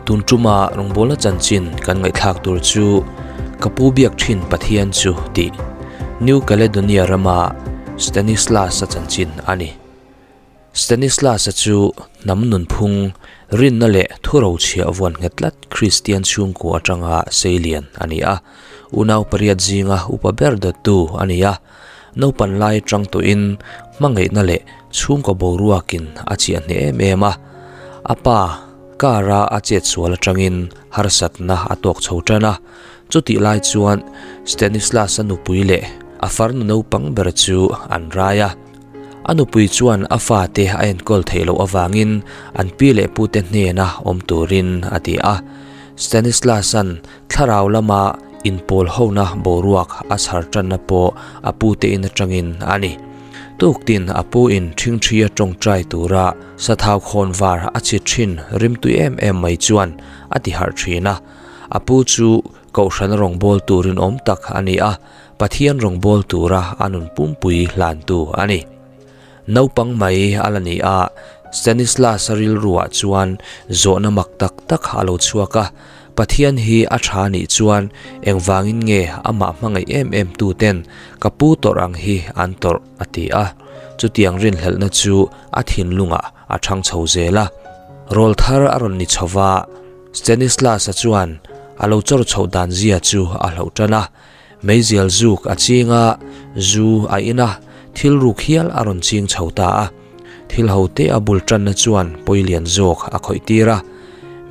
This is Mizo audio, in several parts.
Tun tuma rawngbawlna chanchin kan ngaihthlak tur chu Ka pu biak thin Pathian chu tih New Caledonia rama Stanislas-a chanchin a ni. Stanislas-a chu hnam nunphung, rinna leh thurochhiah vuan nghet tlat Kristian chhungkua atanga seilian a ni a. Unau pariat zinga upa ber dawttu a ni a. Naupan lai atang tawhin hmangaihna leh chhungkaw boruakin a chiah hneh em em a. A pa car-a a chetsual atangin harsatna a tawk chho tan a. Chutih lai chuan Stanislas-a nupui leh a farnu naupang ber chu an rai a. A nupui chuan a fate a enkawl theih loh avangin an pi leh pute hnena awm turin a ti a. Stanislas-a'n thlarau lama inpawl hona boruak a chhar tanna pawh a pute in atangin a ni. Tuktin a pu in ṭhingṭhi a ṭawngṭai tura sathau khawn var a chhit ṭhin rimtui em em mai chuan a ti harh ṭhin a. A pu chu kohhran rawngbâwl turin awm tak a ni a. Pathian rawngbâwl tura a nun pumpui hlantu a ni. Naupang mai a la ni a, Stanislas-a rilruah chuan zawhna mak tak tak a lo chhuak a, Pathian hi a tha nih chuan engvangin nge amah hmangaih em em tuten ka pu tawrh ang hi an tawrh a ti a. Chutiang rinhlelhna chu a thinlungah a thang chho zel a. Rawl thar a rawn ni chho va, Stanislas-a chuan a lo chawr chhoh dan zia chu a hlauh tan a. Meizial zuk a ching a, zu a in a, thil ruk hial a rawn ching chho ta a. Thil ho te a bul tanna chuan pawilian zawk a khawih tir a.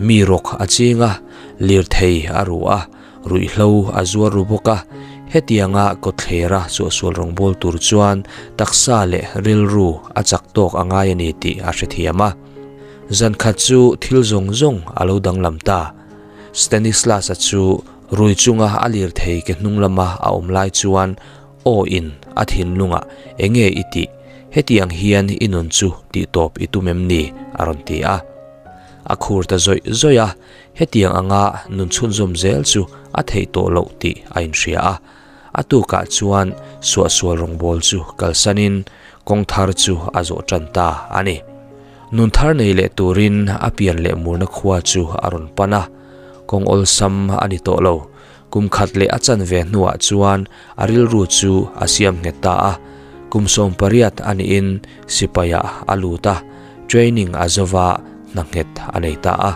Mi rawk a ching a, lirthei a ru a, ruihhlo a zuar ru bawk a. Hetianga kawtthlera suahsual rawngbâwl tur chuan taksa leh rilru a chak tawk a ngai a ni tih a hrethiam a. Zan khat chu thil zawng zawng a lo danglam ta. Stanislas-a chu Rui chunga a lirthei ke hnung lama a awm lai chuan aw in a thinlungah enge i tih? Hetiang hian i nun chu tih tawp i tum em ni? a rawn ti a. A khur ta zawih zawih a, hetiang anga nun chhunzawm zel chu a theih tawh loh tih a inhria a. A tukah chuan suahsual rawngbâwl chu kalsanin kawng thar chu a zawh ṭan ta a ni. Nun thar nei leh turin a pian leh murna khua chu a rawn pan a. Kawng awlsam a ni tawh lo. Kum khat leh a chanve hnuah chuan a rilru chu a siam nghet ta a. Kum 18 a niin sipaiah a lut a, training a zova hna nghet a nei ta a.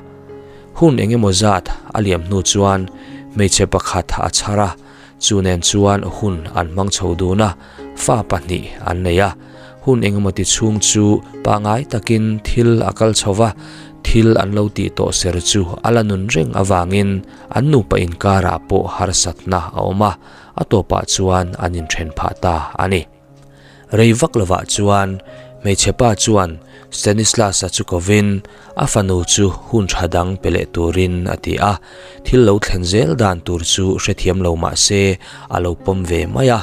Hun eng emaw zat a liam hnu chuan hmeichhe pakhat a chhar a, chu nen chuan hun an hmang chho dun a, fa pahnih an nei a. Hun eng emaw ti chhung chu pangngai takin thil a kal chho va, thil an lo tih tawh ser chu a la nun reng avangin an nupa inkarah pawh harsatna a awm a, a tawpah chuan an inthen phah ta a ni. Rei vak lovah chuan hmeichhe pa chuan Stanislas-a chu kovin a fanu chu hun tha dang pe leh turin a ti a, thil lo thlen zel dan tur chu hrethiam lo mah se a lo pawm ve mai a.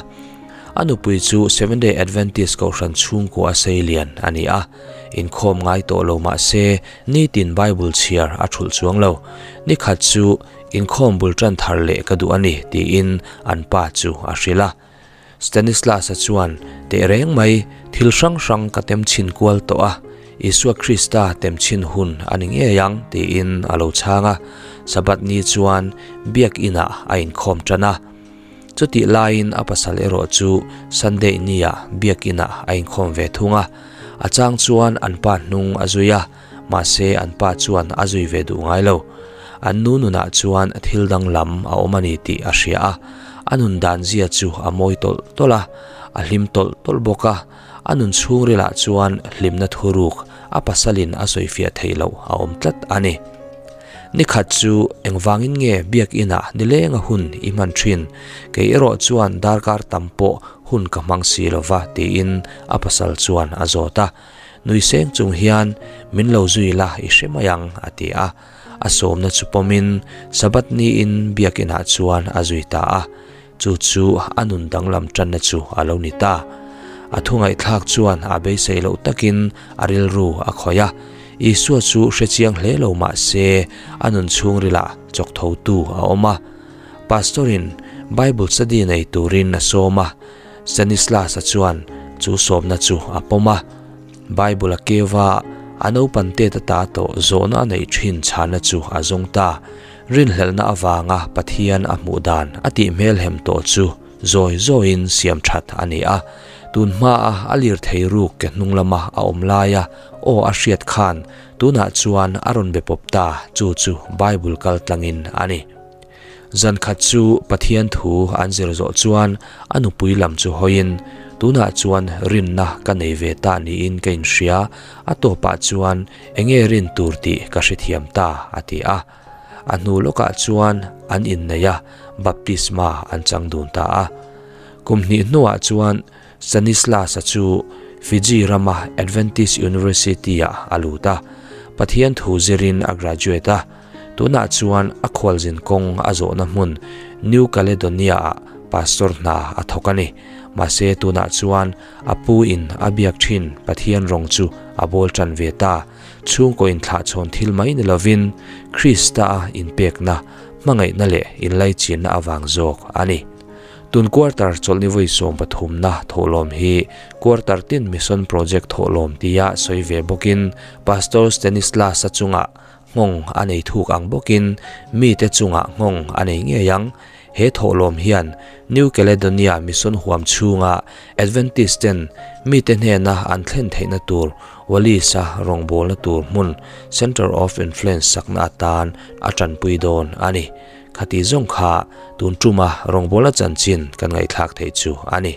A nupui chu Seventh-day Adventist kohhran chhungkua a sei lian a ni a, inkhawm ngai tawh lo mah se nitin Bible chhiar a thulh chuang lo. Ni khat chu inkhawm bul tan thar leh ka duh a ni tiin an pa chu a hrilh a. Stanislas-a chuan, Tehreng mai, thil hrang hrang ka tem chhin kual tawh a, Isua Krista tem chhin hun a ni ngei ang tiin a lo chhang a. Sabbath ni chuan biak inah a inkhawm tan a. Chutih laiin a pasal erawh chu Sunday nia biakinah a inkhawm ve thung a, a chang chuan an pa hnung a zui a, mahse an pa chuan a zui ve duh ngai lo. An nu nunah chuan thil danglam a awm a ni tih a hria a, a nun dan zia chu a mawi tawlh tawlh a, a hlim tawlh tawlh bawk a, a nun chhungrilah chuan hlimna thuruk a pasalin a sawifiah theih loh a awm tlat a ni. Ni khat chu engvangin nge biakinah nilenga hun i hman thin? Kei erawh chuan darkar tam pawh hun ka hmang si lo va tiin a pasal chuan a zawt a. Nui seng chung hian min lo zui la i hre mai ang a ti a. A sawmna chu pawmin Sabbath niin biakinah chuan a zui ta a. Chu chu a nun danglam tanna chu a lo ni ta. A thu ngaihthlak chuan a beisei loh takin a rilru a khawih a. Isua chu hre chiang hle lo mah se a nun chhungrilah chawk thotu a awm a. Pastor-in Bible study nei turin a sawm a, Stanislas-a chuan chu sawmna chu a pawm a. Bible a keu a, A naupan tet ata tawh zawhna a neih thin chhana chu a zawng ta. Rinhlelhna avanga Pathian a hmuh dan a tih hmelhem tawh chu zawi zawiin siam that a ni a. Tun hmaa a lirthei ruk ke hnung lama a awm laia aw a hriat khan tunah chuan a rawn be pawp ta, chu chu Bible kal tlangin a ni. Zan khat chu Pathian thu an zir zawh chuan a nupui lam chu hawiin, Tunah chuan rinna ka nei ve ta niin ka inhria, a tawpah chuan enge rin tur tih ka hrethiam ta, a ti a. A hnu lawkah chuan an innei a, baptisma an chang dun ta a. Kum hnih hnuah chuan Stanislas-a chu Fiji rama Adventist University-ah a lut a, Pathian thu zirin a graduate a. Tunah chuan a khualzin kawng a zawhna hmun New Caledonia-ah pastor hna a thawk a ni. Mahse tunah chuan a pu in a biak thin Pathian rawng chu a bawl tan ve ta. Chhungkaw inthlahchhawn thil mai ni lovin Krista-a inpekna, hmangaihna leh inlaichinna avang zawk a ni. Tun quarter chawlhni vawi 13na thawhlawm hi quarter tin mission project thawhlawm tia sawi ve bawkin Pastor Stanislas-a chungah nghawng a nei thuk ang bawkin mite chungah nghawng a nei ngei ang. He thawhlawm hian New Caledonia mission huam chhunga Adventist ten mite hnena an thlen theihna tur Wallis-a rawngbawlna tur hmun Centre of Influence sakna atan a tanpui dawn a ni. Khati zawng kha tun tuma rawngbawlna chanchin kan ngaihthlak theih chu a ni.